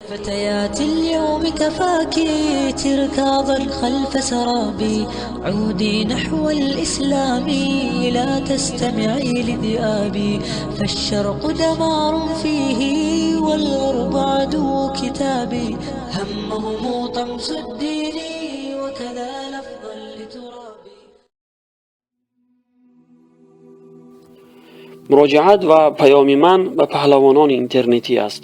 فتيات اليوم كفاك تركاضا خلف سرابي، عودي نحو الإسلام لا تستمعي لذئابي، فالشرق دمار فيه والغرب عدو كتابي، همهم طمس الدين وكذا لفظا لترابي. Муроҷиат ва паёми ман ба паҳлавонони интернетӣ аст,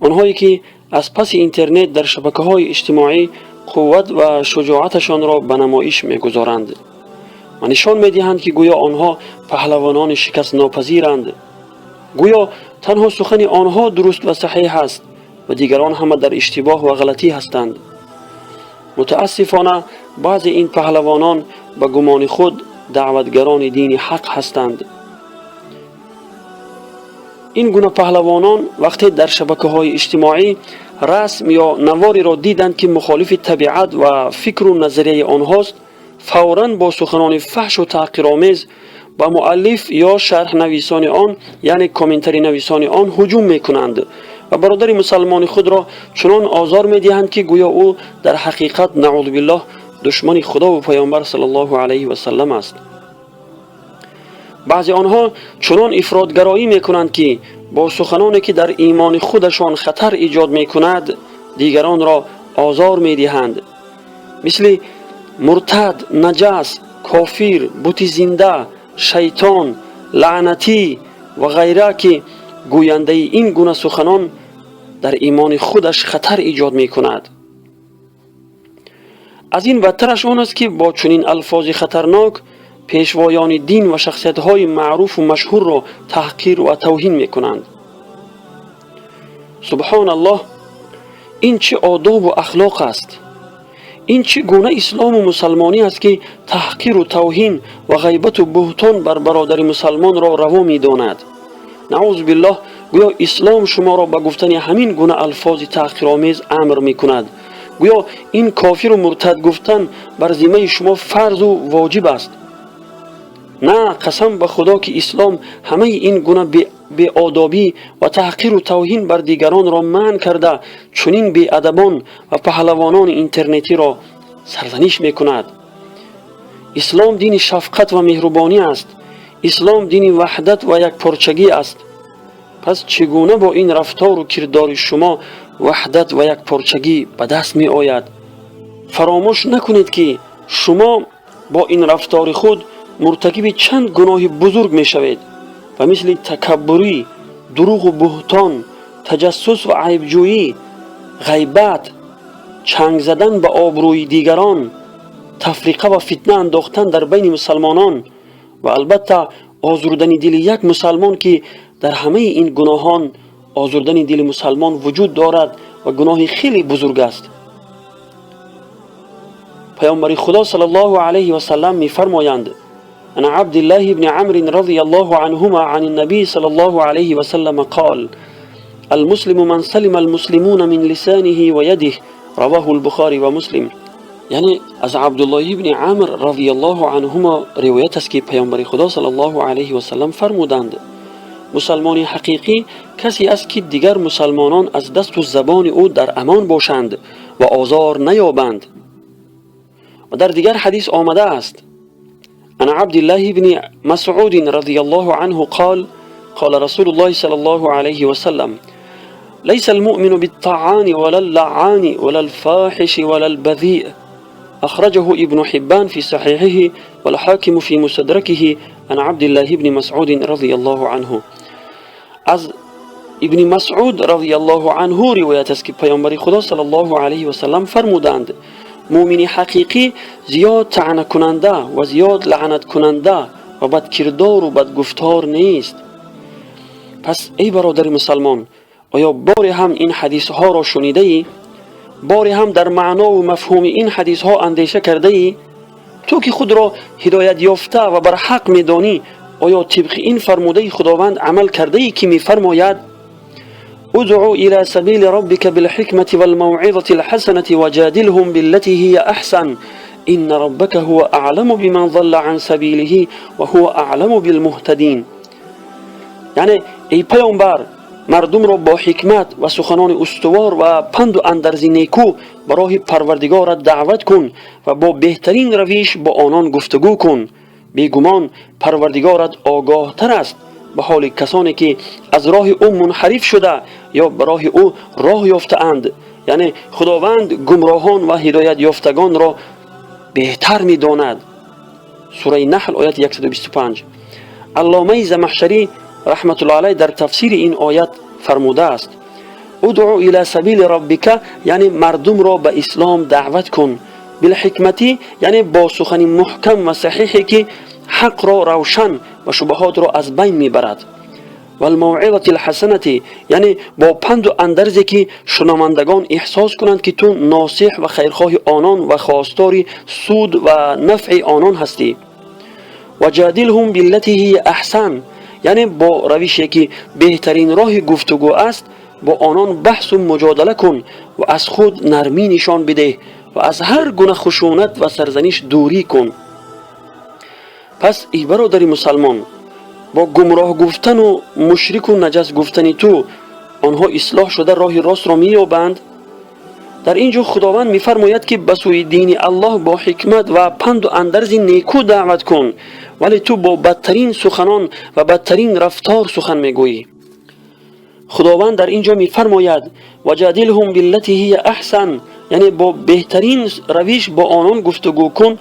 онҳое ки аз паси интернет дар шабакаҳои иҷтимоӣ қувват ва шуҷоаташонро ба намоиш мегузоранд ва нишон медиҳанд, ки гӯё онҳо паҳлавонони шикастнопазиранд, гӯё танҳо сухани онҳо дуруст ва саҳеҳ аст ва дигарон ҳама дар иштибоҳ ва ғалатӣ ҳастанд. Мутаассифона, баъзе ин паҳлавонон ба гумони худ даъватгарони дини ҳақ ҳастанд. Ин гуна паҳлавонон вақте дар шабакаҳои иҷтимоӣ расм ё навориро диданд, ки мухолифи табиат ва фикру назарияи онҳост, фавран бо суханони фаҳшу таҳқиромез ба муаллиф ё шарҳнависони он, яъне комментаринависони он ҳуҷум мекунанд ва бародари мусалмони худро чунон озор медиҳанд, ки гӯё ӯ дар ҳақиқат, наъузу биллоҳ, душмани Худову Паёмбар саллаллоҳу алайҳи васаллам аст. Баъзе онҳо чунон ифротгароӣ мекунанд, ки бо суханоне ки дар имони худашон хатар эҷод мекунад, дигаронро озор медиҳанд, мисли муртад, наҷас, кофир, бути зинда, шайтон, лаънатӣ ва ғайра, ки гӯяндаи ин гуна суханон дар имони худаш хатар эҷод мекунад. Аз ин бадтараш он аст, ки бо чунин алфози хатарнок пешвоёни дин ва шахсиятҳои маъруфу машҳурро таҳқир ва тавҳин мекунанд. Субҳоналлоҳ, ин чӣ одобу ахлоқ аст? Ин чӣ гуна ислому мусалмонӣ аст, ки таҳқиру тавҳин ва ғайбату буҳтон бар бародари мусалмонро раво медонад? Наъузу биллоҳ, гӯё ислом шуморо ба гуфтани ҳамин гуна алфози таҳқиромез амр мекунад, гӯё ин кофиру муртад гуфтан бар зиммаи шумо фарзу воҷиб аст. На, қасам ба Худо, ки ислом ҳамаи ин гуна беодобӣ ва таҳқиру тавҳин бар дигаронро манъ карда, чунин беадабон ва паҳлавонони интернетиро сарзаниш мекунад. Ислом дини шафқат ва меҳрубонӣ аст. Ислом дини ваҳдат ва якпорчагӣ аст. Пас чӣ гуна бо ин рафтору кирдори шумо ваҳдат ва якпорчагӣ ба даст меояд? Фаромӯш накунед, ки шумо бо ин рафтори худ муртакиби чанд гуноҳи бузург мешавед ва мисли такаббурӣ, дурӯғу буҳтон, таҷассус ва айбҷӯӣ, ғайбат, чанг задан ба обрӯи дигарон, тафриқа ва фитна андохтан дар байни мусалмонон ва албатта озурдани дили як мусалмон, ки дар ҳамаи ин гуноҳон озурдани дили мусалмон вуҷуд дорад ва гуноҳи хеле бузург аст. Паёмбари Худо саллаллоҳу алайҳи васаллам мефармоянд: عن عبد الله بن عمرو رضي الله عنهما عن النبي صلى الله عليه وسلم قال: المسلم من سلم المسلمون من لسانه ويده. رواه البخاري ومسلم. Яъне аз Абдуллоҳи ибни Амр радиаллоҳу анҳума ривоят аст, ки Паёмбари Худо саллаллоҳу алайҳи васаллам фармуданд: мусалмони ҳақиқӣ касе аст, ки дигар мусалмонон аз дасту забони ӯ дар амон бошанд ва озор наёбанд. Ва дар дигар ҳадис омадааст: عن عبد الله بن مسعود رضي الله عنه قال: قال رسول الله صلى الله عليه وسلم: ليس المؤمن بالطعان ولا اللعان ولا الفاحش ولا البذيء. أخرجه ابن حبان في صحيحه والحاكم في مستدركه عن عبد الله بن مسعود رضي الله عنه. از ابن مسعود رضی الله عنه روایت است که پیامبر خدا صلی الله علیه و سلم فرمودند: муъмини ҳақиқӣ зиёд таънакунанда ва зиёд лаънаткунанда ва бадкирдору бадгуфтор нест. Пас эй бародари мусалмон, оё боре ҳам ин ҳадисҳоро шунидаӣ? Боре ҳам дар маънову мафҳуми ин ҳадисҳо андеша кардаӣ? Ту ки худро ҳидоятёфта ва барҳақ медонӣ, оё тибқи ин фармудаи Худованд амал кардаӣ, ки мефармояд: ادع إلى سبيل ربك بالحكمة والموعظة الحسنة وجادلهم بالتي هي أحسن إن ربك هو أعلم بمن ضل عن سبيله وهو أعلم بالمهتدين؟ Яъне эй паёмбар. Мардумро бо ҳикмат ва суханони устувор ва панду андарзи некӯ ба роҳи Парвардигорат даъват кун ва бо беҳтарин равиш бо онон гуфтугӯ кун. Бегумон, Парвардигорат огоҳтар аст ба ҳоли касоне, ки аз роҳи ӯ мунҳариф шуда ё ба роҳи ӯ роҳ ёфтаанд. Яъне Худованд гумроҳон ва ҳидоят ёфтагонро беҳтар медонад. Сураи Наҳл, ояти 125. Алломаи Замахшарӣ раҳматуллоҳ алайҳ дар тафсири ин оят фармудааст: ادع إلى سبيل ربك, яъне мардумро ба ислом даъват кун, بالحكمة, яъне бо сухани муҳкам ва саҳиҳе, ки ҳақро равшан ва шубҳотро аз байн мебарад, والموعظة الحسنة, яъне бо панду андарзе, ки шунавандагон эҳсос кунанд, ки ту носиҳ ва хайрхоҳи онон ва хостори суд ва нафъи онон ҳастӣ. وجادلهم بالتي هي أحسن, яъне бо равише, ки беҳтарин роҳи гуфтугӯ аст, бо онон баҳсу муҷодала кун ва аз худ нармӣ нишон бидеҳ ва аз ҳар гуна хушунат ва сарзаниш дурӣ кун. Пас, эй бародари мусалмон, бо гумроҳ гуфтану мушрику наҷас гуфтани ту онҳо ислоҳ шуда роҳи ростро меёбанд? Дар ин ҷо Худованд мефармояд, ки ба сӯи дини Аллоҳ бо ҳикмат ва панду андарзи некӯ даъват кун, вале ту бо бадтарин суханон ва бадтарин рафтор сухан мегӯӣ. Худованд дар ин ҷо мефармояд: وجادلهم بالتي هي أحسن, яъне бо беҳтарин равиш бо онон гуфтугӯ кун,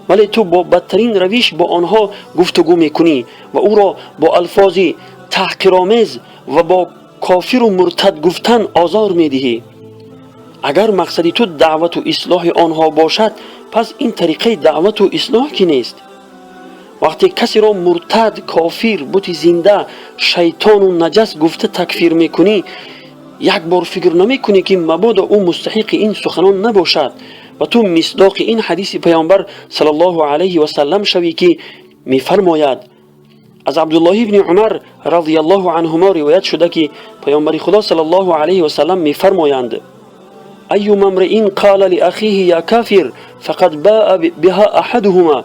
вале ту бо бадтарин равиш бо онҳо гуфтугӯ мекунӣ ва ӯро бо алфози таҳқиромез ва бо кофиру муртад гуфтан озор медиҳӣ. Агар мақсади ту даъвату ислоҳи онҳо бошад, пас ин тариқаи даъвату ислоҳ ки нест. Вақте касеро муртад, кофир, бути зинда, шайтону наҷас гуфта такфир мекунӣ, як бор фикр намекунӣ, ки мабодо ӯ мустаҳиқи ин суханон набошад ва ту мисдоқи ин ҳадиси Паёмбар саллаллоҳу алайҳи васаллам шавӣ, ки мефармояд: аз Абдуллоҳи ибни Умар радиаллоҳу анҳумо ривоят шуда, ки Паёмбари Худо саллаллоҳу алайҳи васаллам мефармоянд: أيما امرئ قال لأخيه يا كافر فقد باء بها أحدهما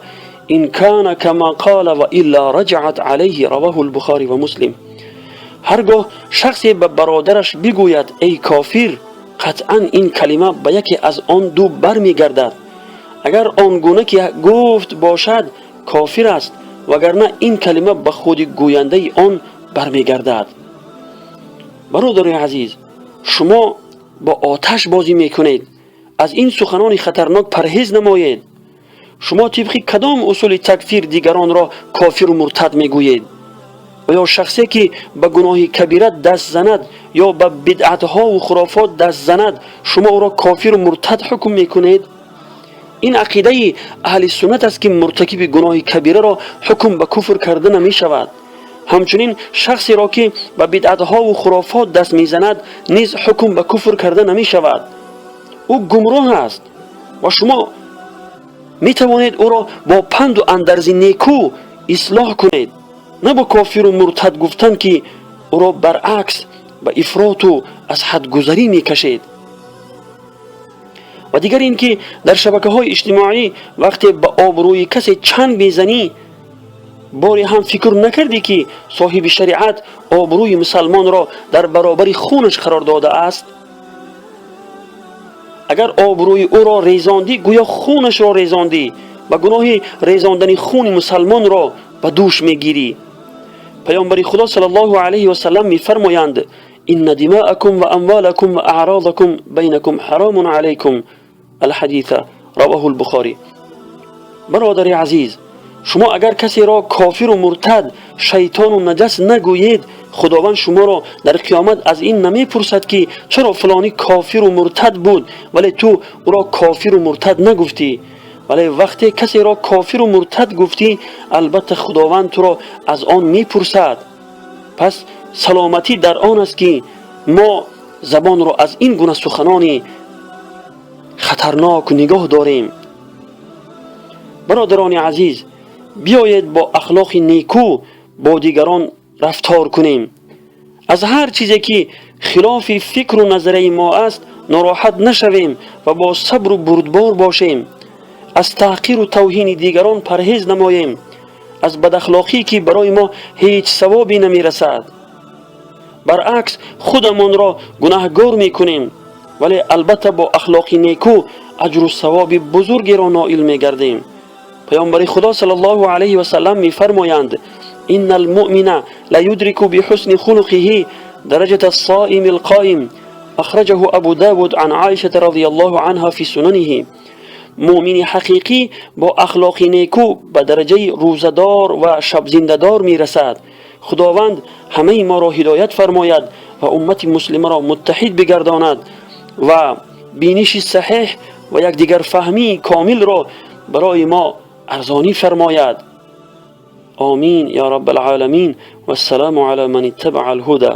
إن كان كما قال وإلا رجعت عليه. رواه البخاري ومسلم. Ҳаргоҳ шахсе ба бародараш бигӯяд: «Эй кофир», қатъан ин калима ба яке аз он ду бармегардад. Агар он гуна ки гуфт бошад, кофир аст, вагарна ин калима ба худи гӯяндаи он бармегардад. Бародари азиз, шумо бо оташ бозӣ мекунед. Аз ин суханони хатарнок парҳез намоед. Шумо тибқи кадом усули такфир дигаронро кофиру муртад мегӯед? Оё шахсе, ки ба гуноҳи кабира даст занад ё ба бидъатҳову хурофот даст занад, шумо ӯро кофиру муртад ҳукм мекунед? Ин ақидаи аҳли суннат аст, ки муртакиби гуноҳи кабираро ҳукм ба куфр карда намешавад. Ҳамчунин шахсеро, ки ба бидъатҳову хурофот даст мезанад, низ ҳукм ба куфр карда намешавад. Ӯ гумроҳ аст ва шумо метавонед ӯро бо панду андарзи некӯ ислоҳ кунед, на бо кофиру муртад гуфтан, ки ӯро баръакс ба ифроту аз ҳадгузарӣ мекашед. Ва дигар ин ки дар шабакаҳои иҷтимоӣ вақте ба обрӯи касе чанг мезанӣ, боре ҳам фикр накардӣ, ки соҳиби шариат обрӯи мусалмонро дар баробари хунаш қарор додааст? Агар обрӯи ӯро резондӣ, гӯё хунашро резондӣ ва гуноҳи резондани хуни мусалмонро ба дӯш мегирӣ. Паёмбари Худо саллаллоҳу алайҳи васаллам мефармоянд: إن دماءكم وأموالكم وأعراضكم بينكم حرام عليكم. الحديث رواه البخاري. Бародари азиз, шумо агар касеро кофиру муртад, шайтону наҷас нагӯед, Худованд шуморо дар қиёмат аз ин намепурсад, ки чаро фалонӣ кофиру муртад буд, вале ту ӯро кофиру муртад нагуфтӣ. Вале вақте касеро кофиру муртад гуфтӣ, албатта Худованд туро аз он мепурсад. Пас саломатӣ дар он аст, ки мо забонро аз ин гуна суханони хатарнок нигоҳ дорем. Бародарони азиз, биёед бо ахлоқи некӯ бо дигарон рафтор кунем. Аз ҳар чизе, ки хилофи фикру назарияи мо аст, нороҳат нашавем ва бо сабру бурдбор бошем. Аз таҳқиру тавҳини дигарон парҳез намоем, аз бадахлоқӣ, ки барои мо ҳеҷ савобе намерасад. Баръакс, худамонро гунаҳгор мекунем, вале албатта бо ахлоқи некӯ аҷру савоби бузургеро ноил мегардем. Паёмбари Худо саллаллоҳу алайҳи васаллам мефармоянд: «Инна алмуъмина ла юдрику бихусни хулқиҳи дараҷата ассоими алқоим». Ахраҷаҳу Абу Давуд ан Оишата радияллоҳу анҳа фи сунаниҳи. Муъмини ҳақиқӣ бо ахлоқи некӯ ба дараҷаи рӯзадор ва шабзиндадор мерасад. Худованд ҳамаи моро ҳидоят фармояд ва уммати муслимаро муттаҳид бигардонад ва биниши саҳеҳ ва якдигарфаҳмии комилро барои мо арзонӣ фармояд. Омин ё раббал оламин. Вассаламу ала ман иттабаа алҳуда.